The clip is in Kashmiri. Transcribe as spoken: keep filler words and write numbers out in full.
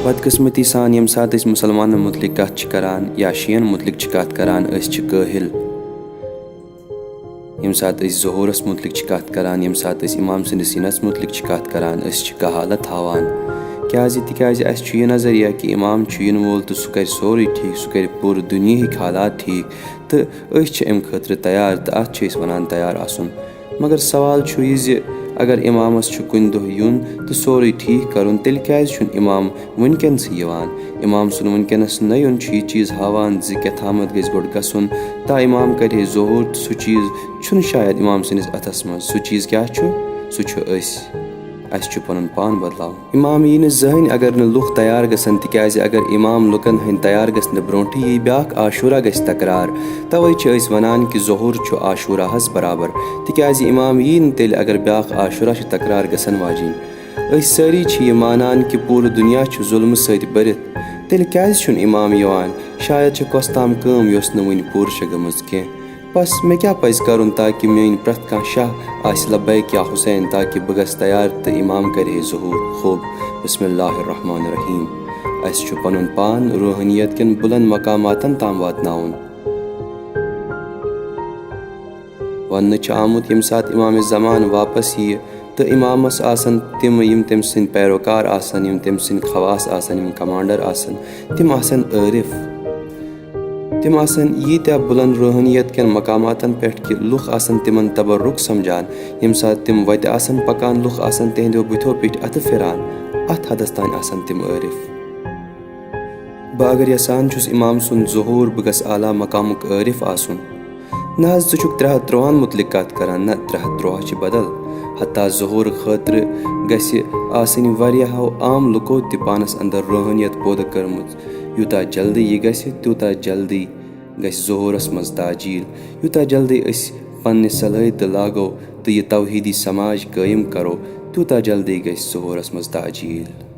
بدقسمتی سان ییٚمہِ ساتہٕ أسۍ مُسلمانن مُتعلِق کتھ چھِ کران یا شیعن مُتعلِق چھِ کتھ کران، أسۍ چھِ کٲہِل۔ ییٚمہِ ساتہٕ أسۍ ظہوٗرس مُتعلِق چھِ کتھ کران، ییٚمہِ ساتہٕ أسۍ امام سٕنٛدِس یِنس مُتعلِق چھِ کتھ کران، أسۍ چھِ کہالت ہاوان۔ کیازِ؟ تِکیازِ اسہِ چھُ یہِ نظریہ کہِ امام چھُ یِنہٕ وول تہٕ سُہ کرِ سورُے ٹھیٖک، سُہ کرِ پوٗرٕ دُنیہٕکۍ حالات ٹھیٖک، تہٕ أسۍ چھِ امہِ خٲطرٕ تیار، تہٕ اتھ چھِ أسۍ ونان تیار آسُن۔ مگر سوال چھُ یہِ زِ اگر امامس چھُ کُنہِ دۄہ یُن تہٕ سورُے ٹھیٖک کرُن، تیٚلہِ کیازِ چھُنہٕ امام وٕنکیٚنسٕے یِوان؟ امام سُنٛد وٕنکیٚنس نہ یُن چھُ یہِ چیٖز ہاوان زِ کیٛاہ تامتھ گژھِ گۄڈٕ گژھُن، تا امام کرِ ہے ظہوٗر، تہٕ سُہ چیٖز چھُنہٕ شاید امام سٕنٛدِس اتھس منٛز۔ سُہ چیٖز کیٛاہ چھُ؟ سُہ چھُ أسۍ۔ اسہِ چھُ پنُن پان بدلاوُن۔ امام یی نہٕ زٕہٕنۍ اگر نہٕ لُکھ تیار گژھن، تِکیازِ اگر امام لُکن ہٕنٛدۍ تیار گژھنہٕ برونٹھٕے یی بیاکھ عاشورہ گژھِ تکرار۔ توے چھِ أسۍ ونان کہِ ظہوٗر چھُ عاشوراہس برابر، تِکیازِ امام یی نہٕ تیٚلہِ اگر بیاکھ عاشورہ چھِ تکرار گژھن واجِنۍ۔ أسۍ سٲری چھِ یہِ مانان کہِ پوٗرٕ دُنیا چھُ ظُلمہٕ سۭتۍ بٔرِتھ، تیٚلہِ کیازِ چھُنہٕ امام یِوان؟ شاید چھِ کۄس تام کٲم یۄس نہٕ وُنہِ پوٗرٕ چھِ گٔمٕژ کینٛہہ۔ بس مےٚ کیٛاہ پزِ کرُن تاکہِ میٲنۍ پرٛٮ۪تھ کانٛہہ شاہ آسہِ لبیک یا حسین، تاکہِ بہٕ گژھٕ تیار تہٕ امام کرِ ہے ظہوٗر؟ خوب، بسم اللہ الرحمن الرحیم۔ اسہِ چھُ پنُن پان روحانیت کٮ۪ن بُلند مقاماتن تام واتناوُن۔ وننہٕ چھُ آمُت، ییٚمہِ ساتہٕ امام زمان واپس یِیہِ تہٕ امامس آسن تِم، یِم تٔمۍ سٕنٛدۍ پیروکار آسن، یِم تٔمۍ سٕنٛدۍ خواص آسن، یِم کمانڈر آسن، تِم آسن عٲرف۔ تِم آسن ییٖتیٛاہ بُلند روحانیت کٮ۪ن مقاماتن پٮ۪ٹھ کہِ لُکھ آسن تِمن تبرک سمجھان۔ ییٚمہِ ساتہٕ تِم وتہِ آسن پکان، لُکھ آسن تِہنٛدیو بُتھیو پیٚٹھۍ اتھٕ پھران۔ اتھ حدس تام آسن تِم عٲرف۔ بہٕ اگر یژھان چھُس امام سُنٛد ظہوٗر، بہٕ گژھٕ اعلیٰ مقامُک عٲرف آسُن۔ نہ حظ، ژٕ چھُکھ ترٛےٚ ہتھ ترٛوہن مُتعلق کتھ کران، نہ، ترٛےٚ ہتھ ترٛوہہ چھِ بدل۔ حتیٰ ظہوٗر خٲطرٕ گژھِ آسٕنۍ واریاہو عام لُکو تہِ پانس اندر روحانیت پٲدٕ کٔرمٕژ۔ یوٗتاہ جلدی یہِ گژھِ، تیوٗتاہ جلدی گژھِ ظہوٗرس منٛز تعجیل۔ یوٗتاہ جلدی أسۍ پننہِ صلٲحیتہٕ لاگو تہٕ یہِ توحیدی سماج قٲیِم کرو، تیوٗتاہ جلدی گژھِ ظہوٗرس منٛز تعجیل۔